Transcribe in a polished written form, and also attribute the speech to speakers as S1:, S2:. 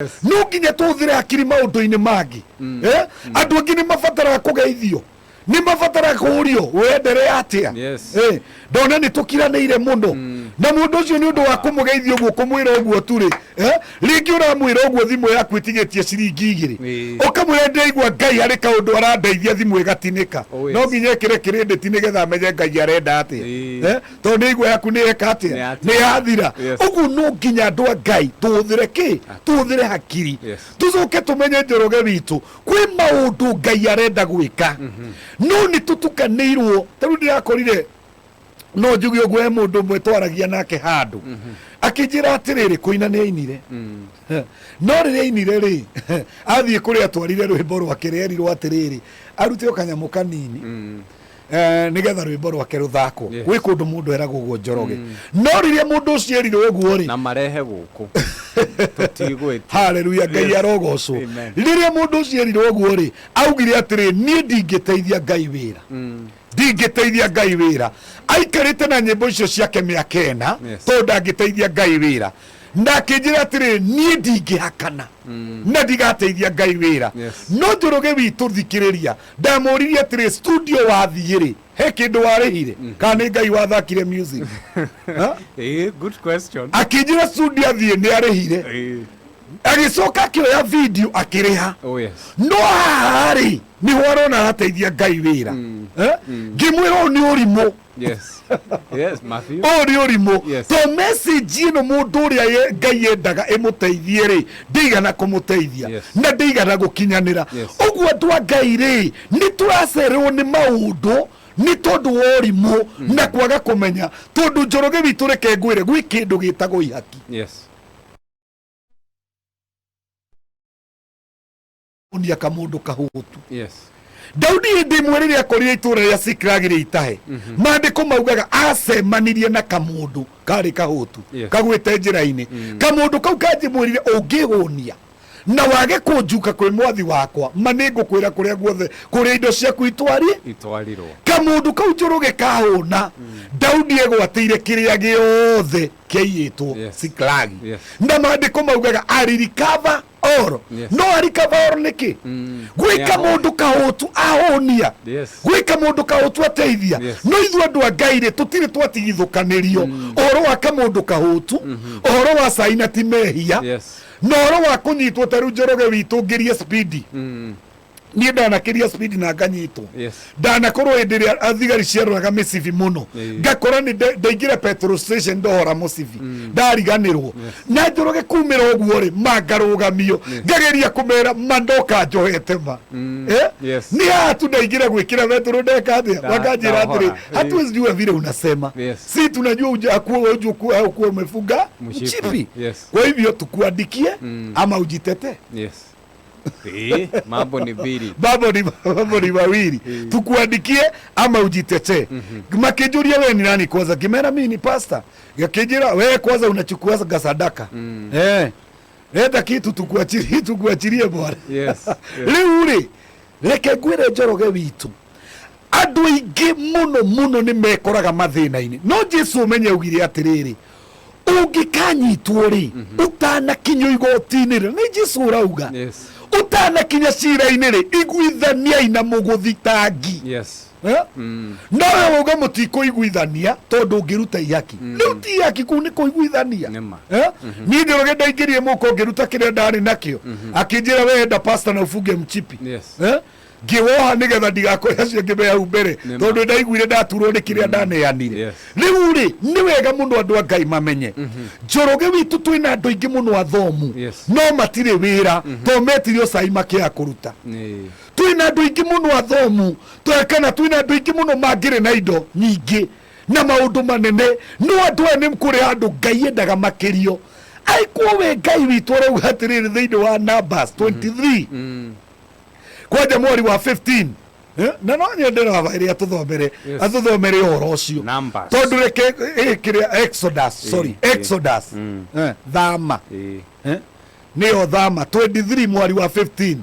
S1: No nginya tũhũthĩre hakiri maũndũ-inĩ mangĩ. Eh? Andũ angĩ nĩ mabataraga kũgeithio, nĩ mabataraga kũũrio wenderea atĩa. Eh, ndona nĩ tũkiranĩire mũno na mũndũ ũcio nĩ ũndũ wa kũmũgeithia ũguo, kũmwĩra ũguo tu rĩ, eh, rĩngĩ ũramwĩra ũguo thimũ yaku ĩtigĩtie ciringi 2. Ũkamwĩra ndĩraigua Ngai harĩ kaũndũ arandeithia, thimũ ĩgatinĩka. No nginya ĩkĩre kĩrĩndĩti nĩgetha amenye Ngai arenda atĩa. Eh, tondũ nĩ igua yaku nĩ yeka atĩa?
S2: Nĩ
S1: Nĩ yathira. Ũguo no nginya andũ a Ngai tũhũthĩre kĩ? Tũhũthĩre hakiri. Tũcoke tũmenye, Njoroge witũ, kwĩ maũndũ Ngai arenda gwĩka, no nĩ tũtukanĩirwo. Ta rĩu ndĩrakorire, no njuge ũguo, he mũndũ ũmwe twaragia nake handũ akĩnjĩra atĩrĩrĩ, kũina nĩ ainire, no rĩrĩa ainire rĩ, athiĩ kũrĩa atwarire rwĩmbo rwake rĩerirwo atĩrĩrĩ, arute o kanyamũ kanini nĩgetha rwĩmbo rwake rũthakwo. Gwĩ kũndũ mũndũ eragwo ũguo, Njoroge, no rĩrĩa mũndũ ũcio erirwo ũguo rĩ,
S2: Na marehe gũkũ tũtigwĩtia.
S1: Haleluya, Ngai arogocwo.
S2: Amen.
S1: Rĩrĩa mũndũ ũcio erirwo ũguo rĩ, augire atĩrĩ, niĩ ndingĩteithia Ngai wĩra, ndingĩteithia Ngai wĩra. Aikarĩte na nyĩmbo icio ciake mĩaka 4 tondũ ndangĩteithia Ngai wĩra. Na akĩnjĩra atĩrĩ, niĩ ndingĩhakana na ndigateithia Ngai wĩra. No Njoroge witũ, thikĩrĩria, ndamũririe atĩrĩ, studio wathiĩ rĩ, he kĩndũ warĩhire kana nĩ Ngai wathakire music? Ha?
S2: Good question.
S1: Akĩnjĩra studio athiĩ nĩ arĩhire. Agĩcoka akĩoya video akĩrĩha. No haha rĩ, nĩho arona arateithia Ngai wĩra. Eh? Ngĩmwĩra ũyũ nĩ ũrimũ.
S2: Yes, Matthew.
S1: Ũyũ nĩ ũrimũ. To message ĩno mũndũ ũrĩa Ngai endaga ĩmũteithie rĩ, ndĩigana kũmũteithia na ndĩigana gũkinyanĩra. Ũguo andũ a Ngai rĩ, nĩ tũracererwo nĩ maũndũ nĩ tondũ wa ũrimũ na kwaga kũmenya. Tondũ Njoroge witũ, reke ngwĩre, gwĩ kĩndũ gĩtagwo ihaki. Onia kamũndũ kahũtu. Daudi hĩndĩ ĩmwe rĩrĩa akorire itũũra rĩa Siklagi rĩ itahe, maandĩko maugaga acemanirie na kamũndũ karĩ kahũtu kagwĩte njĩra-inĩ. Kamũndũ kau kanjĩmwĩrire, ũngĩhũnia na wage kũnjuka kwĩ mwathi wakwa, ma nĩ ngũkwĩra kũrĩa guothe kũrĩa indo ciaku itwari
S2: Itwarirwo.
S1: Kamũndũ kau, Njũrũge, kahũna, Daudi egwatĩire kĩrĩa gĩothe kĩaiyĩtwo Siklagi. Na maandĩko maugaga aririkava oro. No arikava oro nĩkĩ? Gwĩka mũndũ kahũtu ahũnia, gwĩka mũndũ kahũtu ateithia. No ithuĩ andũ a Ngai rĩ, tũtirĩ twatigithũkanĩrio ũhoro wa kamũndũ kahũtu, ũhoro wa cai na ti mehia, na ũhoro wa kũnyitwo. Ta rĩu, Njoroge witũ, ngĩrie spidi, niĩ ndanakĩria speed na nganyitwo. Ndanakorwo hĩndĩ ĩrĩa thigari ciaroraga mĩcibi mũno, ngakora nĩ ndaingĩra petrol station ndohora mũcibi, ndariganĩrwo na Njoroge kumĩra ũguo rĩ, ma ngarũgamio, ngageria kũmera ma ndoka njohete ma. Eh? Nĩ haha tu ndaingĩra gwĩkĩra betũrũ, ndeka atĩa? Wakanjĩra atĩrĩ,
S2: Ndahora.
S1: Hatuwezi jua vile unasema. Si tunajua hakuwa umefunga
S2: mshipi.
S1: Mshipi. Kwa hivyo tukuandikie ama ujitetee.
S2: Mambo ni mbili.
S1: Mambo ni mawili, tukuandikie ama ujitetee. Makĩnjũria, we ni nani kwanza? Ngĩmera mimi ni pastor. Gakĩnjĩra, we kwanza unachukua sadaka, eh, leta kitu tukuachirie, tukuachirie bwana. Rĩu rĩ, reke ngwĩre, Njoroge witũ, andũ aingĩ mũno mũno nĩ mekoraga mathĩna-inĩ. No Jesu ũmenye augire atĩrĩrĩ, ũngĩkanyitwo rĩ, ũtanakinyio igoti-inĩ rĩ, nĩ Jesu ũrauga, ũtanakinya cira-inĩ rĩ, iguithaniai na mũgũthitangi. Eh? Nawe wauga mũtikũiguithania tondũ ũngĩruta ihaki, rĩu ti ihaki, kũu nĩ kũiguithania.
S2: Nĩ ma.
S1: Eh? Niĩ Njoroge ndaingĩrie mũko ngĩruta kĩrĩa ndarĩ nakĩo, akĩnjĩra, we enda pasta na ufunge mchipi. Eh? Ngĩwoha nĩgetha ndigakore acio angĩ me hau mbere.
S2: Nĩ ma.
S1: Tondũ ndaiguire ndaturwo nĩ kĩrĩa ndaneanire. Rĩu rĩ, nĩ wega mũno andũ a Ngai mamenye, Njoroge witũ, twĩna andũ aingĩ mũno athomu no matirĩ wĩra tondũ metirio cai makĩaga kũruta. Twĩna andũ aingĩ mũno athomu kana twĩna andũ aingĩ mũno mangĩrĩ na indo nyingĩ na maũndũ manene, no andũ aya nĩ kũrĩ handũ Ngai endaga makĩrio. Aikuo we Ngai witũ arauga atĩrĩrĩ thĩinĩ wa Numbers 23 kwanja mweri wa 15. Eh, na no nyende raba ĩrĩa atũthomere atũthomere ũhoro ũcio.
S2: Numbers.
S1: Tondũ reke kĩrĩa Exodus, sorry, Exodus, thama. Eh, nĩyo thama 23 mweri wa 15.